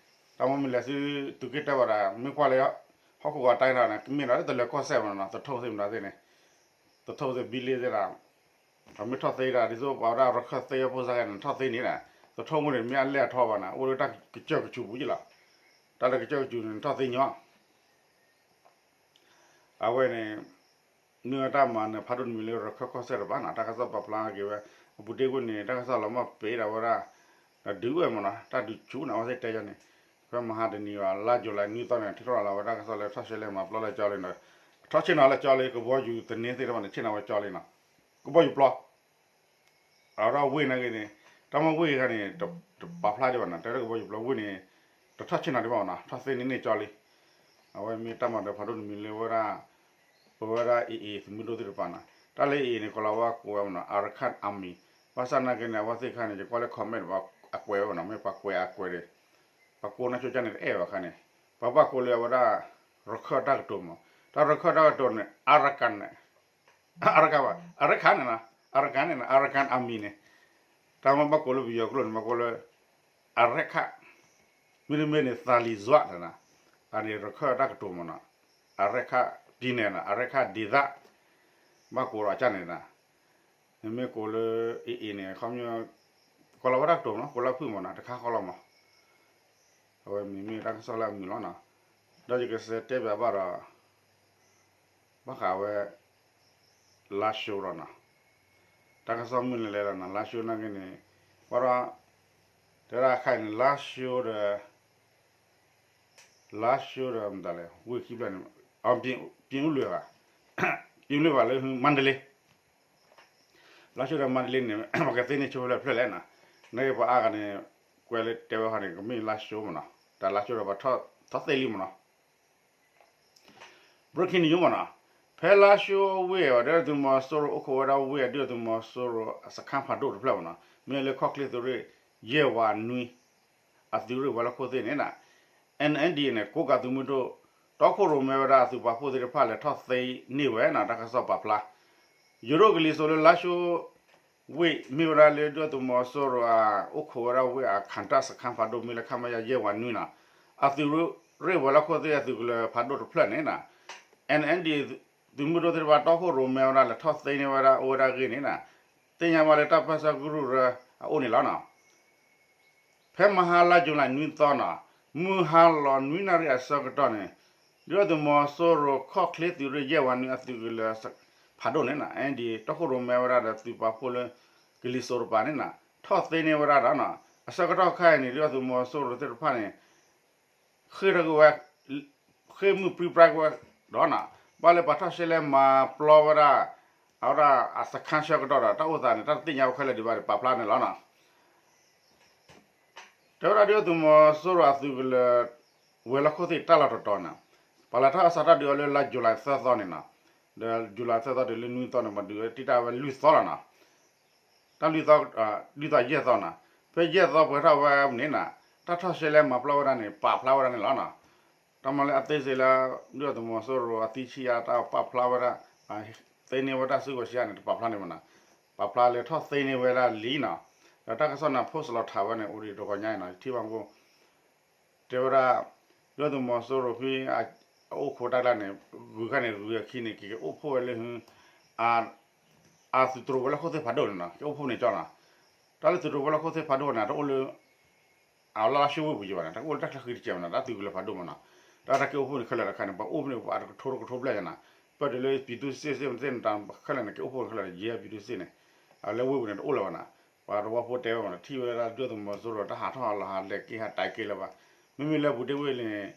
တၢ်မ့ၢ်မ့ၢ်လဲၤဆူသုးက့တၢဘၣ်ဒီး မ့ၢ်ကွၢ်လၢ ဟီၣ်ခိၣ်ဂီၤတၢ်န့ၣ် မ့ၢ်ဒီးတလဲၤကီၢ်စဲၣ်မနီၤ သထူၣ်သ့ၣ်မတၤသ့ၣ်န့ၣ်, သထူၣ်သ့ၣ်ဘံလ့သ့ၣ်ဒီး ပမ့ၢ်ထီၣ်သ့ဒီး ဒ်သိးပှၤဝဲဒၣ်ရခၢၣ်သ့အဖိစါန့ၣ် ထီၣ်သ့န့ၣ်ဒီး သထူၣ်မူန့ၣ် မ့ၢ်အလဲၢ်အထီဘၣ်န့ၣ် အိၣ်လၢတၢ်ကစၢၢ်ကစူၤပူၤယလီၤ, တၢ်လၢကစၢၢ်ကစူၤန့ၣ် ထီၣ်သ့ညီ အဝဲန့ၣ် မ့ၢ်ဝဲတၢ်မၤနၢၤဖးဒိၣ်တမံၤလၢရခၢၣ်ကီၢ်စဲၣ်တဖၣ်န့ၣ် တၢ်ကစီၣ်ပာ်ဖျါက့ၤဝဲ အပူၤတ့ၢ်ကွံာ်န့ၣ် တၢ်ကစီၣ်လီၤမၢ်ပ့ၤဒီးဝဲဒၣ် ဒီးဒုးဝဲမနီၤ တၢ်ဒုးဆူၣ်န့ၣ် အဝဲသ့ၣ်တဲယၤန့ၣ် ဖဲမဟါတနံၤအီၤ လါယူၤလံနွံသီန့ၣ် ထံၣ်ထီၣ်လီၤဝဲတၢ်ကစီၣ်လၢထီၣ်ရှဲလဲၣ်မၤပျီလၢကၠီလံဒီး ထီၣ်ဆ့ၣ်နီၤလၢကၠီလံ ကဘီယူၤသန့သ့ၣ်တဖၣ်န့ၣ် ဆ့ၣ်နီၤဝဲကၠီလံနီၤ ကဘီယူၤပျီ အဝဲဒၣ်ဝ့ၢ်နာ်က့န့ၣ် တၢ်မ့ၢ်ဝ့ၢ်ခါန့ၣ် တပာ်ဖျါဒံးဘၣ်နီၤ တဲဝဲဒၣ်ကဘီယူၤပျီဝ့ၢ်န့ၣ် တထီၣ်ဆ့ၣ်နီၤဒံးဘၣ်နီၤ ထီၣ်သ့န့ၢ်န့ၢ်ကၠီလံ အဝဲမ့ၢ်တၢ်မၤနၢၤဖးဒိၣ်တမံၤလၢဝဲဒၣ် ပဝဲဒၣ် AA သုးမုၢ်ဒိၣ်သ့ၣ်တဖၣ်နီၤ တၢ်လၢ AA န့ၣ် ကလီၤဝဲကိးဝဲမနီၤ Arakan Army ဘၣ်ဆၣ်နာ်က့န့ၣ် အဝဲသ့ၣ်ခါန့ၣ် ယကွၢ်လၢ comment အကွဲးဝဲမနီၤ မ့ၢ်ပှၤကွဲးအကွဲးဒီး ပှၤကိးန့ၢ်ဆိကၢ်န့ၣ်တအဲၣ်ဘၣ်ခါန့ၣ် ပှၤဘၣ်ကိးလၢအဝဲဒၣ် ရခၢၣ်တၢ်ကတိၤမနီၤ တၢ်ရခၢၣ်တၢ်ကတိၤန့ၣ် Arakan န့ၣ် Arakan ဘၣ် Arakan န့ၣ်နီၤ Arakan န့ၣ်နီၤ Arakan Army န့ၣ် တၢ်မ့ၢ်ဘၣ်ကိးလၢပယီၤကျိာ်န့ၣ် ဘၣ်ကိးလၢ အရဲၣ်ခၣ် မ့တမ့ၢ်န့ၣ် သၤလံၤစွးန့ၣ်နီၤ အန့ၣ်ရခၢၣ်တၢ်ကတိၤမနီၤ အရဲၣ်ခၣ် ပြည်နယ် နီၤ အရဲၣ်ခၣ် ဒေသ ဘၣ်ကိးဒီးကၢ်န့ၣ်နီၤ နမ့ၢ်ကိးလၢ AA န့ၣ် ခီပညီ ကိးလီၤဝဲတၢ်ကတိၤမနီၤ ကိးလီၤဖုၣ်မနီၤ တခါဃီလီၤမနီၤ အဝဲမ့မ့ၢ်တၢ်ကစီၣ်လၢအမုာ်လီၤနီၤ ဒီးယကစံးတဲပၠးဘၣ်ဒီး ဘၣ်ဃးဝဲ လါၡိဒီးနီၤ တၢ်ကစီၣ်မုၢ်လဲၤလဲၤဒီးနီၤ လါၡိနာ်က့န့ၣ် ဘၣ်ဒီး တဲဒၣ်ခါအံၤန့ၣ် လါၡိဒီး လါၡိဒီးမတၤလဲၣ် ဝ့ၢ်ခံဖျၢၣ်န့ၣ် အ ပြင်ဦးလွင် ဘၣ် ပြင်ဦးလွင် ဘၣ်လၢ မန္တလေး လါၡိဒီးမန္တလေးန့ၣ် ပှၤကသ့န့ၢ်ဆိဖဲလဲၣ်ဖျၢၣ်လဲၣ်နီၤ နာ်က့ပှၤအါဂၤန့ၣ် ကွဲးလၢတဲဝဲဟီန့ၣ် ကမ့ၢ်လါၡိမနီၤ တၢ်လါၡိဒီးပှၤထီၣ်သ့လံမနီၤ Breaking news မနီၤ ဖဲလါၡိဝ့ၢ်အဒုးသုးမီၤစိရိၤအိၣ်ခိးဝဲဒၣ်ဝ့ၢ်အဒုးသုးမီၤစိရိၤအစခန်းဖးဒိၣ်တဖျၢၣ်မနီၤ မ့ၢ်လၢခီၣ်ချ့သုးရ့ၣ် ယဲၢ်ဝးနွံ အသုးရ့ၣ်ဝဲၤလီၢ်ခိၣ်သ့ၣ်န့ၣ်နီၤ NND န့ၣ် ကိးကးသုးမုၢ်ဒိၣ် တီခိၣ်ရိၣ်မဲဝဲဒၣ်အသုးပာ်ဖှိၣ်သ့ၣ်တဖၣ်လဲၤထီၣ်သ့န့ၢ်ဝဲနီၤ တၢ်ကစီၣ်ပာ်ဖျါ ယိၤဒိၣ်ကလံၤစိးလၢလါၡိ ဝ့ၢ်မ့ၢ်ဝဲဒၣ်လၢဒုးသုးမီၤစိရိၤအအိၣ်ခိးဝဲဒၣ်ဝ့ၢ်အခၣ်တၢ်စခန်းဖးဒိၣ်မ့ၢ်လၢခမရ ယဲၢ်ဝးနွံနီၤ အသုးရ့ၣ်ဝဲၤလီၢ်ခိၣ်သ့ၣ်အသုးကလၢၤဖးဒိၣ်တဖျၢၣ်န့ၣ်နီၤ NND သုးမုၢ်ဒိၣ်သ့ၣ်တဖၣ်တီခိၣ်ရိၣ်မဲဝဲဒၣ်လဲၤထီၣ်သ့န့ၢ်ဝဲဒၣ်အိၣ်ဝဲဒၣ်အဂ့ၢ်န့ၣ်နီၤ သ့ၣ်ညါဘၣ်လၢတၢ်ပ�ၢၢ်ဆၢကရူၢ်ရၢအအိၣ်န့ၣ်လီၤနီၤ ဖဲမဟါလါယူၤလံနွံသီနီၤ မုၢ်ဟါလီၤနွံနၣ်ရံၣ်အဆၢကတီၢ်န့ၣ် ဒုၣ်ဒါသုးမီၤစိရိၤခီၣ်ချ့သုးရ့ၣ်ယဲၢ်ဝးနွံအသုးကလၢၤဖးဒိၣ်န့ၣ်နီၤ အဲဒံးတီခိၣ်ရိၣ်မဲဝဲဒၣ်ဒီးသုးပာ်ဖှိၣ်လၢ ကလံၤစိးတပၤန့ၣ်နီၤ ထီၣ်သ့န့ၢ်ဝဲဒၣ်ဒီးနီၤ အဆၢကတီၢ်ခဲအံၤန့ၣ် ဒုၣ်ဒါသုးမီၤစိရိၤသ့ၣ်တဖၣ်န့ၣ် ဃ့ၢ်ထီၣ်က့ၤဝဲ ဃ့ၢ်မုၢ်ပြံပြါက့ၤဝဲဒီးနီၤ ဘၣ်လၢပှၤထီၣ်ရှဲလဲၣ်မၤပျီဝဲဒၣ် အဝဲဒၣ်အစခါဆၢကတီၢ်ဒီး တၢ်အိၣ်သးန့ၣ် တၢ်တသ့ၣ်ညါဝဲခဲလၢာ်ဒံးဘၣ်ဒီး ပာ်ဖျါန့ၣ်လီၤနီၤ တဲဝဲဒၣ်ဒုၣ်ဒါသုးမီၤစိရိၤအသုးကလၢၤ ဝဲၤလီၢ်ခိၣ်သ့ၣ်တၢ်လီၢ်တတီၤန့ၣ် ပှၤလဲၤထီၣ်စးထီၣ်ဒုးအီၤလၢလါ July သၢသီန့ၣ်နီၤ ဒီး July သၢသီတုၤလၢနွံသီန့ၣ် ပှၤဒုးဝဲတံၢ်တၢ်ဝဲလွံၢ်သီလီၤနီၤ တၢ်လွံၢ်သီ လွံၢ်သီယဲၢ်သီနီၤ ဖဲယဲၢ်သီပှဲၤထီၣ်ဝဲန့ၣ်နီၤ တၢ်ထီၣ်ရှဲလဲၣ်မၤပျီဝဲဒၣ်န့ၣ် ပာ်ဖျါဝဲဒၣ်န့ၣ်လီၤနီၤ တၢ်မၤလၢအသ့စ့လၢ ဒုၣ်ဒါသုးမီၤစိရိၤအသံဆံးအါတၢ်ပာ်ဖျါဝဲဒၣ် သ့န့ၢ်ဝဲတၢ်စုကဝဲၤဆံးအါန့ၣ် တပာ်ဖျါန့ၣ်မနီၤ ပာ်ဖျါလၢထီၣ်သ့န့ၢ်ဝဲဒၣ်လံနီၤ ဒီးတၢ်ကစီၣ်န့ၣ် post လီၤထးဝဲန့ၣ် အိၣ်ဒံးတဂီၤညါအံၤနီၤ ယထံၣ်ဘၣ်မူ တဲဝဲဒၣ် ဒုၣ်ဒါသုးမီၤစိရိၤဖဲ အအိၣ်ခိးတၢ်ကျါန့ၣ် ဂုၤခါန့ၣ် ဂုၤအခံန့ၣ် က့ၤကအိၣ်ဖှိၣ်ဝဲလၢဟု အသုးတြိၤဝဲၤလီၢ်ခိၣ်သ့ၣ်ဖးဒိၣ်န့ၣ်နီၤ က့ၤအိၣ်ဖှိၣ်န့ၣ်ကၠီနီၤ တၢ်လၢသုးတြိၤဝဲၤလီၢ်ခိၣ်သ့ၣ်ဖးဒိၣ်န့ၣ် တအိၣ်လၢ အလီၢ်လၢ်ဆူဝ့ၢ်ပူၤက့ၤဘၣ်န့ၣ် တၢ်ကအိၣ်လၢတၢ်ချၢဃံတစဲးမနီၤ တၢ်သုးကလၢၤဖးဒိၣ်မနီၤ တၢ်တၢ်က့ၤအိၣ်ဖှိၣ်န့ၣ်ခဲလၢာ်တခါန့ၣ် ပှၤအိၣ်ဖှိၣ်န့ၣ် ပှၤတကထိတကထိဘျဲၣ်ညါနီၤ ပၢၢ်တုၤလၢ ပြည်သူ့စစ် သ့ၣ်မတၤခဲလၢာ်န့ၣ် က့ၤအိၣ်ဖှိၣ်ခဲလၢာ် ယဲ ပြည်သူ့စစ် န့ၣ် အလၢဝ့ၢ်ပူၤန့ၣ် တအိၣ်လၢၤဘၣ်နီၤ ပှၤသဝီဖိတဲဝဲမနီၤ ထံၣ်ဝဲဒၣ်ဒုၣ်ဒါသုးမီၤစိရိၤ တၢ်ဟးထီၣ်ဟးလီၤဟးလဲၤက့ၤဟးတဲာ်က့ၤလၢၤဘၣ် မ့မ့ၢ်လၢပူၤတ့ၢ်ဝ့ၢ်န့ၣ်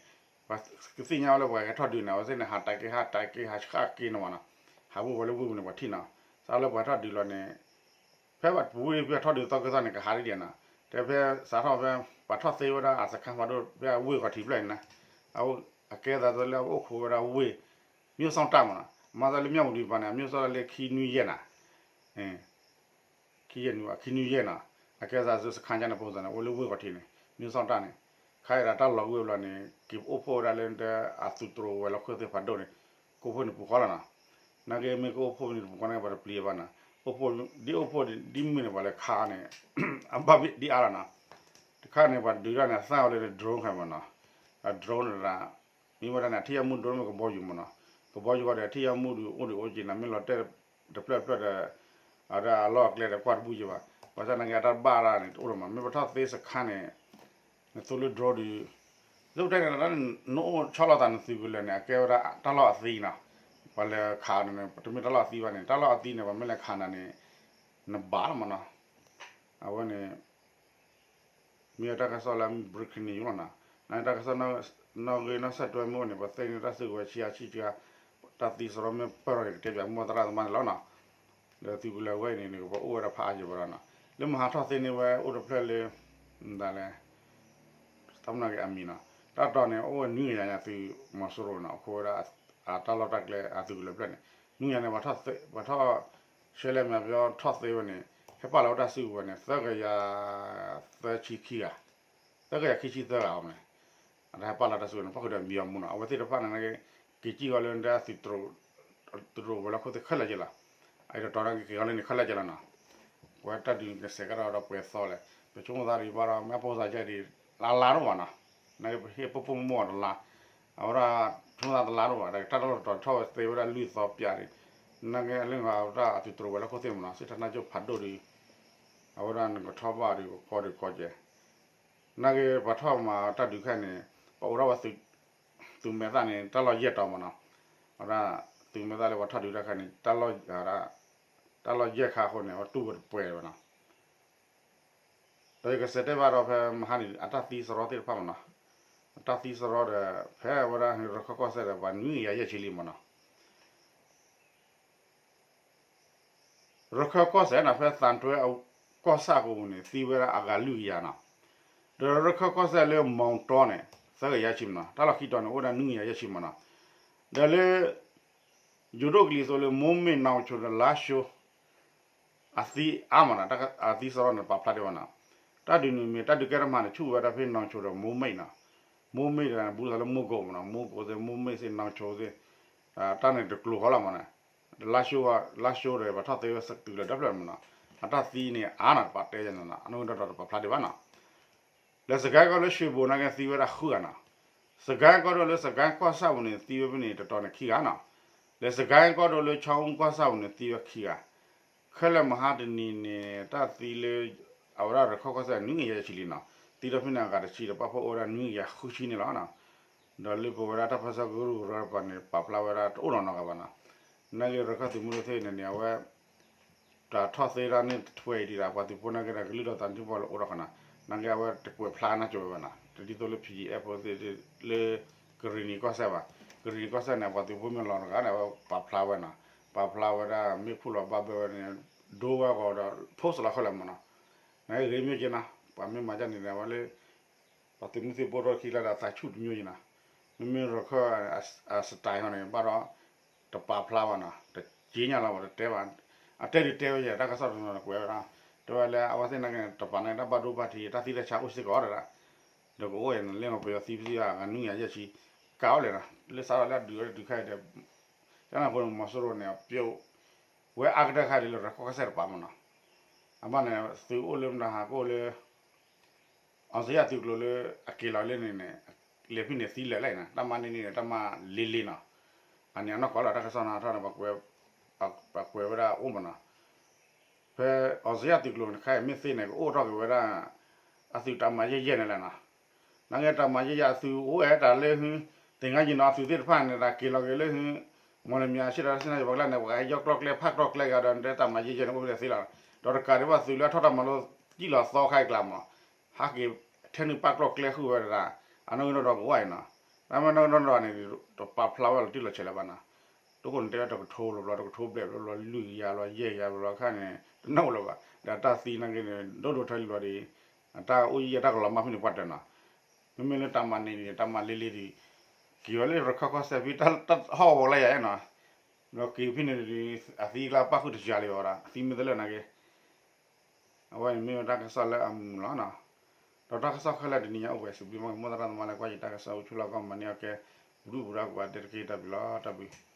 ပှၤကသ့ၣ်ညါဝဲလၢပှၤဟဲထီၣ်ဒုးန့ၣ် အဝဲသ့ၣ်န့ၣ် ဟးတဲာ်က့ၤဟးတဲာ်က့ၤဟးဆှၣ်က့ၤန့ၣ်မနီၤ ဟးဝ့ၢ်ဝဲလၢဝ့ၢ်ပူၤန့ၣ် ပှၤထံၣ်နီၤ စးလၢပှၤထီၣ်ဒုးလီၤန့ၣ် ဖဲပှၤပူၤဝ့ၢ်ဖဲထီၣ်ဒုးသီကသီန့ၣ် ကဟးဒ်ဒ်နီၤ တဲဖဲစးထီၣ်ဖဲ ပှၤထီၣ်သ့ဝဲဒၣ်အစခါဖးဒိၣ်ဖဲဝ့ၢ်ဂီၤထံးဖျၢၣ်န့ၣ်နီၤ အကဲသးလၢအအိၣ်ခိးဝဲဒၣ်ဝ့ၢ် မၠိၣ်စီၣ်တၢ်မနီၤ မၤသးလၢမၠၣ်ဝတံၤပၤန့ၣ် အမၠိၣ်စီၣ်တၢ်လၢခံနွံယဲၢ်နီၤ ခံယဲၢ်နွံ ခံနွံယဲၢ်နီၤ အကဲသးစခါန့ၣ် ပုံစံန့ၣ် အိၣ်လၢဝ့ၢ်ဂီၤထံးန့ၣ် မၠိၣ်စီၣ်တၢ်န့ၣ် ခါအံၤဒၣ်တၢ်လီၤဝ့ၢ်ဘျီန့ၣ် က့ၤအိၣ်ဖှိၣ်ဝဲဒၣ်လၢအသုးတြိၤဝဲၤလီၢ်ခိၣ်သ့ၣ်ဖးဒိၣ်န့ၣ် ကအိၣ်ဖှိၣ်န့ၣ်ပူၤဃီလီၤနီၤ နာ်က့မ့ၢ်ကအိၣ်ဖှိၣ်န့ၣ်တပူၤဃီန့ၣ် ပှၤတပျံၤဘၣ်နီၤ အိၣ်ဖှိၣ် ဒ်အိၣ်ဖှိၣ်ဒ်မုၢ်န့ၣ် ပှၤလဲၤခးန့ၣ် အဘၣ်ဘ့ၣ်ဒ်အါလီၤနီၤ တခါန့ၣ် ပှၤဒုးတၢ်န့ၣ် အသၣ်ဝဲလၢ drone ခဲမနီၤ အ drone န့ၣ် မ့ၢ်ဝဲဒၣ်န့ၣ် အထံၣ်ယဲၢ်မူ drone မ့ၢ်ကဘီယူၤမနီၤ ကဘီယူၤဃီဒီး အထံၣ်ယဲၢ်မူဒီး အိၣ်ဒံးအိၣ်က့ၤနီၤ မ့ၢ်လီၤတဲာ်တဖျၢၣ်တဖျၢၣ်ဒီး အဝဲဒၣ်အလီၢ်အကျဲဒီးကွၢ်တဘူၣ်က့ၤဘၣ် ဘၣ်ဆၣ်နာ်က့အတၢ်ဘၣ်တၢ်န့ၣ် တအိၣ်လၢၤမး မ့ၢ်ပထီၣ်သ့စခါန့ၣ် နသိလၢ drone ဒီး လၢပတဲန့ၣ် နအိၣ်ဆီလီၤသးနသုးကလၢၤန့ၣ် အကဲဝဲဒၣ်တၢ်လီၢ်အသံနီၤ ပှၤလဲၤခးန့ၣ် တမ့ၢ်တၢ်လီၢ်အသံဘၣ်န့ၣ် တၢ်လီၢ်အသံန့ၣ် ပှၤမ့ၢ်လဲၤခးနၤန့ၣ် နဘၣ်လီၤမးနီၤ အဝဲန့ၣ် မ့ၢ်တၢ်ကစီၣ်လၢ breaking news လီၤနီၤ နတၢ်ကစီၣ်နီၣ်ဂံၢ်နီၣ်ဆဲးတွဲမ့ၢ်အိၣ်န့ၣ် ပှၤသ့န့ၢ်တၢ်စုကဝဲၤဆံးအါဆံးဆံးအါ တၢ်သံစရီမ့ၢ်ပၢၢ်ထီၣ်န့ၣ် ကတဲပၠးမိၢ်သရၣ်သမါန့ၣ်လီၤနီၤ ဒီးသုးကလၢၤဝဲအံၤန့ၣ် ကဘၣ်အိၣ်ဝဲဒၣ်ဖးအါယံၤဘၣ်လီၤနီၤ လၢမဟါထီၣ်သ့န့ၢ်ဝဲအိၣ်တဖျၢၣ်လၢ ဒ်လဲၣ် တၢ်မနုၤက့ၤအမံၤနီၤ တၢ်တီၤန့ၣ် အိၣ်ဝဲနွံကယၤညါသုးမီၤစိရိၤနီၤ အခိးဝဲဒၣ် အတၢ်လီၢ်တၢ်ကျဲအသုးကလၢၤဖျၢၣ်န့ၣ် နွံကယၤန့ၣ် ပှၤထီၣ်သ့ ပှၤထီၣ် ရှဲလဲၣ်မၤပယီၤထီၣ်သ့ဝဲန့ၣ် ဟဲပာ်လီၤဝဲတၢ်စုကဝဲၤန့ၣ် သၢကယၤ သၢဆံခံဂၤ သၢကယၤခံဆံသၢဂၤအီၤမးန့ၣ် အတၢ်ဟဲပာ်လီၤတၢ်စုကဝဲၤန့ၣ် ပၣ်ဃုာ်ဒီးမံၤအီၤမူနီၤ အဝဲသ့ၣ်တဖၣ်န့ၣ် က့ၤကံၣ်ဃီလၢဒၣ်သုးတြိၤ သုးတြိၤဝဲၤလီၢ်ခိၣ်သ့ၣ်ခဲလၢာ်က့ၤလီၤ အအံၤတတီၤန့ၣ် ကက့ၤဃီလၢန့ၣ်ခဲလၢာ်က့ၤလီၤနီၤ ပဝဲတၢ်ဒုးန့ၣ်ကစဲးကဒီးဒီးပှဲၤသီလဲၣ် ပဆိကမိၣ်သးဒံးဘၣ်ဒီး မ့ၢ်အပိၢ်သးယဲၢ်ဒံး လါလါတအိၣ်ဘၣ်နီၤ နာ်က့ပဟ့ၣ်ပိၢ်ပိၢ်မိၢ်မိၢ်အီၤတလါ အဝဲဒၣ် ဆိကမိၣ်သးတလါတအိၣ်ဘၣ် တၢ်တလီၢ်တတီၤထီၣ်ဝဲသ့ဝဲဒၣ်လွံၢ်သီပၠးဒံး နာ်က့လၢအဝဲဒၣ်အသုးတြိၤဝဲၤလီၢ်ခိၣ်သ့ၣ်မနီၤ စ့ၢ်ထနၢ်ကၠိၣ်ဖးဒိၣ်ဒီး အဝဲဒၣ်နကထီၣ်ဘၣ်ဒီးကီဒီးကီကဲ နာ်က့ပှၤထီၣ်မၤတၢ်ဒုးခဲအံၤန့ၣ် ပအိၣ်ဒၣ်ဝဲ သုးမဲာ်သၣ်န့ၣ် တၢ်လီၢ်ယဲၢ်တီၤမနီၤ အဝဲဒၣ် သုးမဲာ်သၣ်လၢပှၤထီၣ်ဒုးတၢ်ခဲအံၤန့ၣ် တၢ်လီၢ်ယဲၢ်ခါအဃိန့ၣ် အဝဲတူၢ်ဝဲတပှဲၤဘၣ်နီၤ ဒီးယကစံးတဲဘၣ်ဒီးဖဲမဟါန့ၣ် အတၢ်သံစရီသ့ၣ်တဖၣ်မနီၤ အတၢ်သံစရီဒီး ဖဲအဝဲဒၣ်ရခၢၣ်ကီၢ်စဲၣ်ဒီး ပှၤနွံကယၤယဲၢ်ဆံလံမနီၤ ရခၢၣ်ကီၢ်စဲၣ်န့ၣ် ဖဲသံတွဲကီၢ်ဆၣ်အပူၤန့ၣ် သံဝဲဒၣ်အဂၤလွံၢ်ကယၤနီၤ ဒီးရခၢၣ်ကီၢ်စဲၣ်လၢမီတီန့ၣ် သၢကယၤဆံမနီၤ တၢ်လီၢ်ခံတီၤန့ၣ် အိၣ်ဝဲဒၣ်နွံကယၤယဲၢ်ဆံမနီၤ ဒီးလၢ ယိၤဒိၣ်ကလံၤစိးလၢ မိုးမိတ် နောင်ချို ဒီး လားရှိုး အသံအါမးနီၤ အသံစရီန့ၣ် ပာ်ဖျါဒံးဘၣ်နီၤ တၢ်ဒုးန့ၣ်မ့ၢ် တၢ်ဒုးကဲထီၣ်မးန့ၣ် ဆူၣ်ဝဲဒၣ်ဖဲ နောင်ချို ဒီး မိုးမိတ် နီၤ မိုးမိတ် ဒီး ဘူးသးလၢ မိုးကုတ် မနီၤ မိုးကုတ် သ့ၣ် မိုးမိတ် သ့ၣ် နောင်ချို သ့ၣ် တၢ်န့ၣ်တကျိၤဃီလီၤမးနီၤ လါရှိုး လါရှိုး ဒီး ပှၤထီၣ်သ့ဝဲစတူးလၢတဖျၢၣ်မနီၤ အတၢ်သံန့ၣ်အါနီၤ ပာ်တဲယဲနီၤ အနီၢ်ကီၢ်ဒီးတပာ်ဖျါဒံးဘၣ်နီၤ လၢစကဲကီၢ်လၢ ရွှေဘို နာ်က့သံဝဲဒၣ်ဃုဂၤနီၤ စကဲကီၢ်ဒိၣ်လၢစကဲကီၢ်ဆၣ်ပူၤန့ၣ် သံဝဲဖဲန့ၣ် တတီၤန့ၣ်ခံဂၤနီၤ လၢစကဲကီၢ်ဒိၣ်လၢ ချောင်းဦး ကီၢ်ဆၣ်ပူၤန့ၣ် သံဝဲခံဂၤ ခဲလၢာ်မဟါတနံၤန့ၣ် တၢ်သံလၢ အဝဲဒၣ်ရခၢၣ်ကီၢ်စဲၣ် နွံကယၤယဲၢ်ဆံလံနီၤ သံဒီဖဲန့ၣ်အဂၤတဆံဒီး ပာ်ဖှိၣ်အိၣ်ဝဲဒၣ်နွံကယၤဃုဆံန့ၣ်လီၤနီၤ. ဒီးလၢပဝဲဒၣ်တၢ်ပၢဆှၢကရူၢ်ကရၢတပၤန့ၣ် ပာ်ဖျါဝဲဒၣ်တအိၣ်နီတဂၤဘၣ်နီၤ. နာ်က့ရခၢၣ်သုးမုၢ်ဒိၣ်သ့ၣ်န့ၣ်န့ၣ် အဝဲ တၢ်ထီၣ်သ့တၢ်န့ၣ်တထွဲအံၤဒံးဒီး ပှၤသုးဖိနာ်က့ဒီး ကလုၢ်ဒီးသးနံၣ်ပီၣ်လၢအိၣ်ထီၣ်ဃီနီၤ. နာ်က့အဝဲတကွဲးဖျါနီတစဲးဝဲဘၣ်နီၤ. တဒ်သိးလၢ P G F ဖိသ့ၣ်လၢ ကရံၣ်နံၤကီၢ်စဲၣ်ဘၣ်. ကရံၣ်နံၤကီၢ်စဲၣ်န့ၣ် ပှၤသုးဖိမ့ၢ်လီၤတဂၤန့ၣ် အဝဲပာ်ဖျါဝဲနီၤ. ပာ်ဖျါဝဲဒၣ် မ့ၢ်ဖှိၣ်လီၤဘၣ်ဘၢဝဲန့ၣ် ဒိဝဲအဂီၢ်ဒီး post လီၤခဲလၢာ်မးနီၤ. နာ်က့ဂ့ၤမ့ၢ်က့နီၤ ပှၤမ့ၢ်မၤဒ်န့ၣ်ဒီး အဝဲလၢ ပှၤသုးမုၢ်သံၣ်ဘိၣ်ထီၣ်ခံကျါဒီး သးဆူၣ်တမျိုးက့နီၤ. မ့မ့ၢ်ရခၢၣ်အ style ဟီန့ၣ် ဘၣ်ဒီး တပာ်ဖျါဘၣ်နီၤ, တက့ညါလီၤဘၣ်, တတဲဘၣ်. အတဲဒုးတဲဝဲယဲ တၢ်ကစီၣ်တနီၤကွဲးဝဲဒၣ်, တဲဝဲလၢအဝဲသ့ၣ်နာ်က့န့ၣ် တပာ်နာ်က့တၢ်ဘၣ်ဒိဘၣ်ထံး တၢ်သံတၢ်ဆါအိၣ်စ့ၢ်ကီးဒၣ်, ဒီးကအိၣ်ယဲန့ၣ် လၢပယီၤသံပစံးအဂၤနွံကယၤယဲၢ်ဆံ ကးအိၣ်လဲၣ်နီၤ, လၢစးထီၣ်လၢအဒုးဝဲဒၣ်ဒုးခါအံၤဒီး ကန့ၣ်အဃိန့ၣ် မီၤစိရိၤန့ၣ် ပျိဝဲအါကတၢၢ်ခါဒ်လၢရခၢၣ်ကီၢ်စဲၣ်တပၤမးနီၤ. အဘၣ်န့ၣ် သုးအိၣ်လၢမတၤဟးကအိၣ်လၢ အီစထြ့လယါသုးကျိၤလၢအက့ၤလီၤလၢန့ၣ်န့ၣ် လဲၤဖဲန့ၣ်သံလၢာ်လၢနီၤ, တၢ်မၤန့ၢ်န့ၣ် တၢ်မၤလ့လ့နီၤ. အန့ၣ်အနီၢ်ကီၢ်လီၤ တၢ်ကစီၣ်နီၤထီၣ်န့ၣ် ပှၤကွဲးဝဲဒၣ်အိၣ်မးနီၤ. ဖဲအီစထြ့လယါသုးကျိၤန့ၣ် ခဲအံၤမ့ၢ်သ့န့ၣ် ကအိၣ်ထီၣ်က့ၤဝဲဒၣ် အသုးတၢ်မၤယဲၢ်ယဲၢ်န့ၣ်လဲၣ်နီၤ. နာ်က့တၢ်မၤယဲၢ်ယဲၢ်အသုးအိၣ်ဝဲတၢ်လၢဟု သင်္ဃန်းညီနောင် အသုးသ့ၣ်တဖၣ်န့ၣ် တၢ်က့ၤလီၤက့ၤလၢဟု မီၢ်လမၠါ အဆ့ၣ်ဒီးဆ့ၣ်နီၤယပှၤကျါန့ၣ် ပှၤဟဲယီၢ်ကျီၢ်ကျဲ ဖးကျီၢ်ကျဲဂၤဒီး တၢ်မၤယဲၢ်ယဲၢ်န့ၣ် အိၣ်ဖဲလဲၣ်သ့လီၤ. ဒီးတကးဒံးဘၣ်သုးလၢအထီၣ်တၢ်မၤလိ ကံၣ်လီၤသီခါအံၤကျါမး ဟးက့ၤထဲနုာ်ပာ်ကျီၢ်ကျဲဃုာ်ဝဲဒၣ် အနီၣ်ဂံၢ်နီၣ်ဒွးကဝၢ်အံၤနီၤ. တၢ်မ့ၢ်နီၣ်ဂံၢ်နီၣ်ဒွးန့ၣ် တပာ်ဖျါဝဲလီၤတံၢ်လီၤဆဲးလၢၤဘၣ်နီၤ. တခိၣ်န့ၣ်တဲဝဲတကထိဘျီဘျီ တကထိဘျဲၣ်ဘျီဘျီ လွံၢ်ကယၤဘျီယဲၢ်ကယၤဘျီဘျီခါန့ၣ် တနီၣ်လၢၤဘၣ်. ဒီးတၢ်သံနာ်က့န့ၣ် ဒိၣ်ဒိၣ်ထီလံဘျီဒီး အတၢ်အိၣ်ယံၤတၢ်ကလီၤမၢ်ဖဲန့ၣ်ပှၤတၢၢ်နီၤ. မ့မ့ၢ်လၢတၢ်မၤန့ၢ်န့ၣ် တၢ်မၤလ့လ့ဒီး က့ၤဝဲလၢရခၢၣ်ကီၢ်စဲၣ်ဖဲတၢ်ဟီၣ်ကဝီၤလၢယၤနီၤ. ဒီးက့ၤဖဲန့ၣ်ဒီး အသံကျါပၣ်ဃုာ်တယၤလံဝဲဒီး အသံမ့ၢ်တလၢာ်နာ်က့ အဝဲန့ၣ်မ့ၢ်ဝဲတၢ်ကစီၣ်လၢအမုာ်လီၤနီၤ. ဒီးတၢ်ကစီၣ်ခဲလၢာ်တနံၤညါအိၣ်ဝဲစံးဘျုးမ့ၢ်က့ၤ မိၢ်သရၣ်သမါလၢကွၢ်ယတၢ်ကစီၣ်အိၣ်ဆူၣ်လီၤကီၢ်မၤန့ၢ်အီၤကဲ ပဒုၣ်ပဒါကိးဂၤဒဲးတက့ၢ် တၢ်ဘျုးလီၤ တၢ်ဘျုး